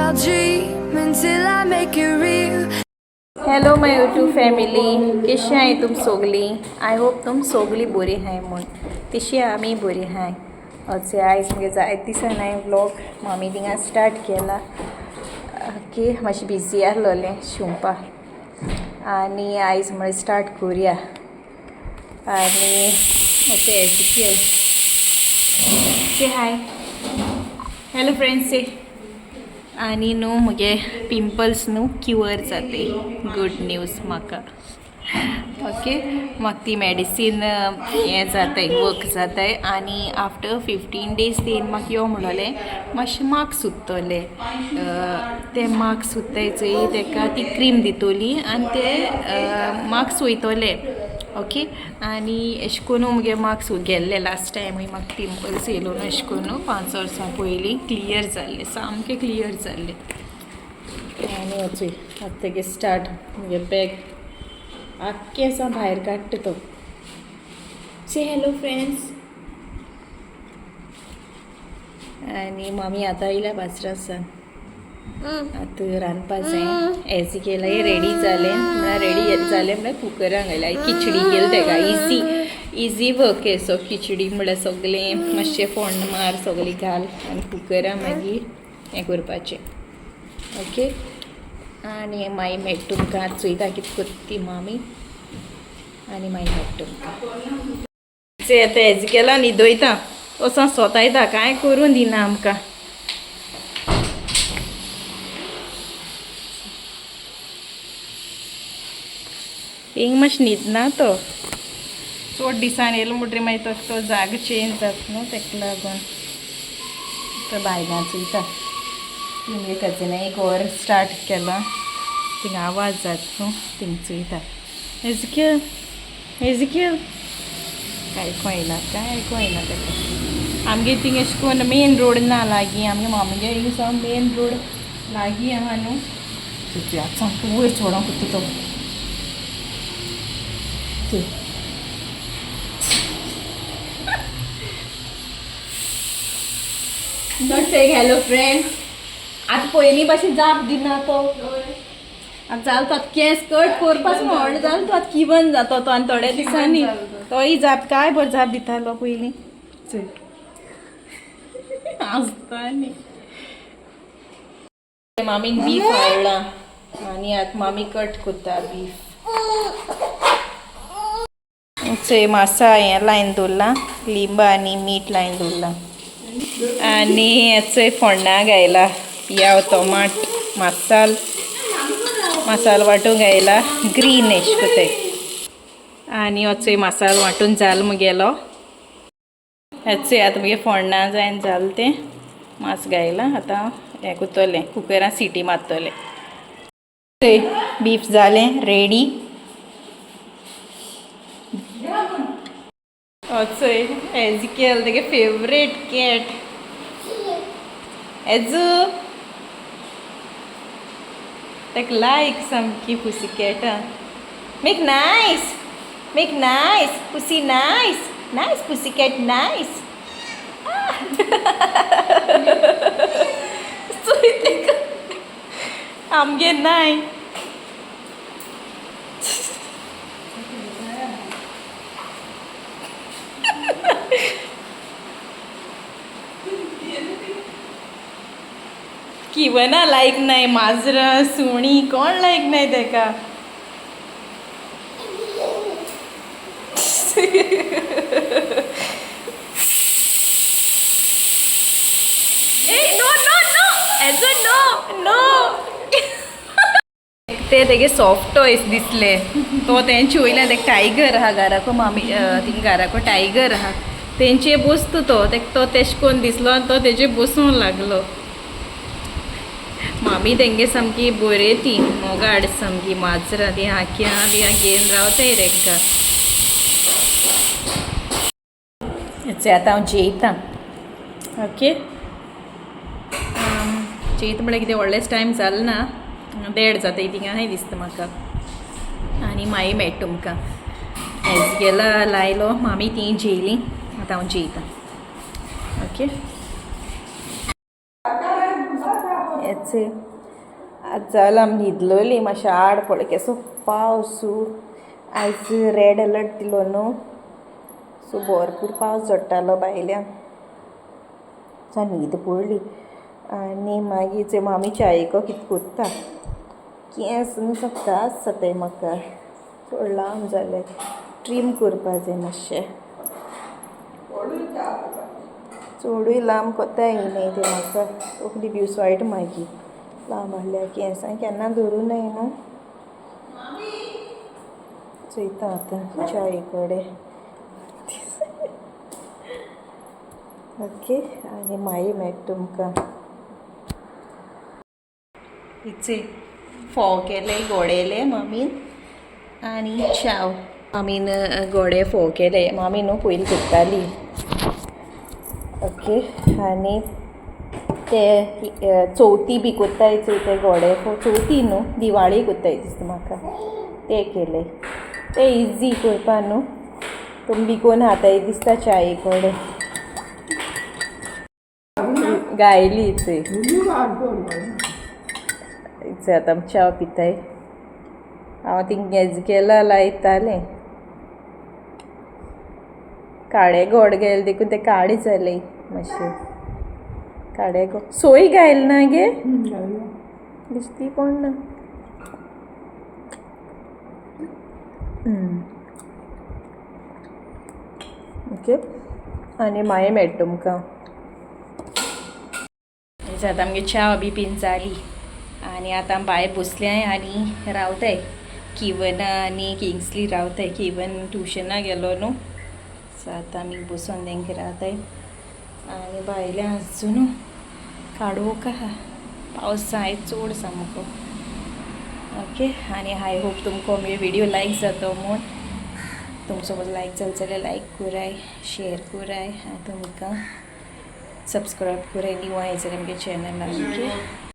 I'll dream until I make it real. Hello my YouTube family, कशी आहे तुम सोगली? I hope तुम सोगली बरी हाय म्हूण. तशी आमी बरी हाय. अशें आयज मुगे जायते दिसान हांवें व्लॉग मामी थिंगा स्टार्ट केला. ओके, मातशें बिजी आहलोलें शिंवपाक आनी आयज म्हळ्यार स्टार्ट करुया. आनी okay, Ezekiel say hi, hello friends say. आनी न्हू म्हगे पिंपल्स न्हू क्युअर जाले, गूड न्यूज म्हाका. ओके, म्हाका ती मॅडिसीन हें जाताय, वर्क जाताय. आनी आफ्टर 15 डेज तेन म्हाका यो म्हणलें, मातशें मार्क्स सुत्तले, ते मार्क्स सुत्ताय चोय, तेका ती क्रीम दितोली आनी ते मार्क्स वयतोले. ओके, आनी एशें कोरून मुगे मार्क्स गेल्ले लास्ट टायमूय म्हाका पिंपल्स येयलो न्हू, एशें कोरून 5 वर्सां पयलीं क्लियर जाल्ले, सामकें क्लियर जाल्ले. आनी वचूय आतां तेगे स्टार्ट मुगे बॅग आख्खें सामकें भायर काडटा तो. से हॅलो फ्रेंड्स. आनी मामी आतां येयल्या बाजरासान, आतां रांदपा जाय. एज केला रेडी जालें म्हळ्यार, रेडी जालें म्हळ्यार कुकरान घायला. खिचडी केली तेका, easy easy work so khichdi म्हळ्यार सगळें मातशें फोण्ण मार, सगळें घाल आनी कुकरान मागीर हें करपाचें. ओके, आनी मागीर मेळटा तुमकां. आतां चोयता कितें करता ती मामी आनी मागीर मेळटा तुमकां. आतां एज केला न्हिदयता, वचोन सोतायता, कांय करूं दिना आमकां. हिंग मातशें न्हिदना तो, चड दिसान येयलो म्हणटरी मागीर तो जागो चेंज जाता न्हू, तेका लागून तो बायलां चोयता. तिंगे कजिना एक वर स्टार्ट केलां, थिंगा आवाज जाता न्हू, थिंग चोयता. एजिक्यल एजिक्यल काय आयको येयना, कांय आयको येयना तेका. आमगे थिंग एशें कोन्न मेन रोड ना लागीं, आमगे मामगे हिंग सावन मेन रोड लागीं आहा न्हू. आतां सामको वयर चोडोंक कोत्ता तो. Not saying hello friend. आतां पयलीं भाशेन जाप दिना तो. आतां जालो तो, आतां केंस कट करपाच व्हडलो जालो तो, आतां किवन जातो तो. आनी थोड्या दिसांनी तोय जाप काय बरो जाप दितालो पयलीं. चोय आसता न्ही. मामीन बीफ हाडलां आनी आतां मामी कट करता बीफ. चोय मासा हें लायन दवरलां, लिंबा आनी मीठ लायन दवरलां. आनी चोय फोण्णां घायला, पियाव टोमाट मसाल मसाल वांटूंक घायला, ग्रीन एश कोताय. आनी हो चोय मसाल वांटून जालो मुगेलो. हें चोय आतां मुगे फोण्णां जायन जालें तें मास घायलां. आतां हें कोत्तोलें, कुकरान सिटी मारतलें. चोय बीफ जालें रेडी. चोय एजिकेल तेगे फेवरेट कॅट एजू, तेका लायक सामकी pussy कॅटां. Make nice, make nice pussy, nice nice pussy cat, nice. चोय तेका आमगे नाय. किवना लायक नाय, माजरां सुणी कोण लायक नाय तेका. ए no no no as a no no. ते तेगे सॉफ्ट टॉयज दिसले, तो तेंचे वयल्यान ते टायगर आहा घराको, मामी थिंग घराको टायगर आहा, तेंचे बसता तो, तेका तो तेश कोन्न दिसलो आनी तो तेजे बसूंक लागलो. मामी तेंगे सामकी बरी ती मोगाड सामकी, माजरां ती आख्यां बियां घेवन रावताय तेंकां. आतां हांव जेयतां. ओके, जेयता म्हळ्यार कितें व्हडलेंच टायम जालो ना, 1:30 जाता थिंगा अशें दिसता म्हाका. आनी मागीर मेळटा तुमकां. एज गेला लायलो, मामी ती जेयली, आतां हांव जेयतां. ओके, हेचे आज जालां आमी न्हिदलोली मातशें आड पडलो केसो पावस. आयज रेड अलर्ट दिलो न्हू, सो भरपूर पावस झडटालो भायल्यान. सो न्हीद पडली आनी मागीर चोय मामी च्यायेको कित कोत्ता. केंस न्हू सामकें त्रास जाताय म्हाका, चड लांब जाले, ट्रीम करपा जाय मातशें. चडूय लांब कोत्ता येयनाय ते म्हाका, तकली बी उसवायट मागीर लांब आहल्यार. केंसां केन्ना धरूं नाय न्हू. चोयता आतां च्याये कडेन. ओके, आनी मागीर मेळटा तुमकां. इचे फोव केले गोडेले मामीन आनी च्याव. मामीन गोडे फोव केले, मामी न्हू पयलीं करताली. ओके, आनी ते चवथी बी कोत्ताय चोय ते गोडे फोव, चवथी न्हू दिवाळी कोत्ताय दिसता म्हाका, ते केले. ते इजी करपा न्हू, तुमी बी कोन्न खाताय दिसता च्याये कडेन. गायली चोय. आतां आमी च्याव पिताय. हांव थिंग गेला लायतालें, काळे गोड गेले देखून ते काळे जाले मातशे. काळे गोड सोय घायल ना गे, दिसती पण ना. ओके, आनी मागीर मेळटा तुमकां. आतां आमगे च्या बी पीन जाली आनी आतां भायर बसले आनी रावताय. किवना आनी किंग्सली रावताय. किवन ट्युशना गेलो न्हू, सो आतां आमी बसून तेंकां रावताय. आनी भायले आजून काडोवंक आहा, पावस आयज चड सामको. ओके, आनी I hope तुमकां म्हगे व्हिडियो लायक जातो म्हूण. तुमचो लायक जालो जाल्यार लायक कराय, शेयर कराय आनी तुमकां सबस्क्रायब कराय न्यू आहाय जाल्यार म्हगे चॅनलाक. ओके.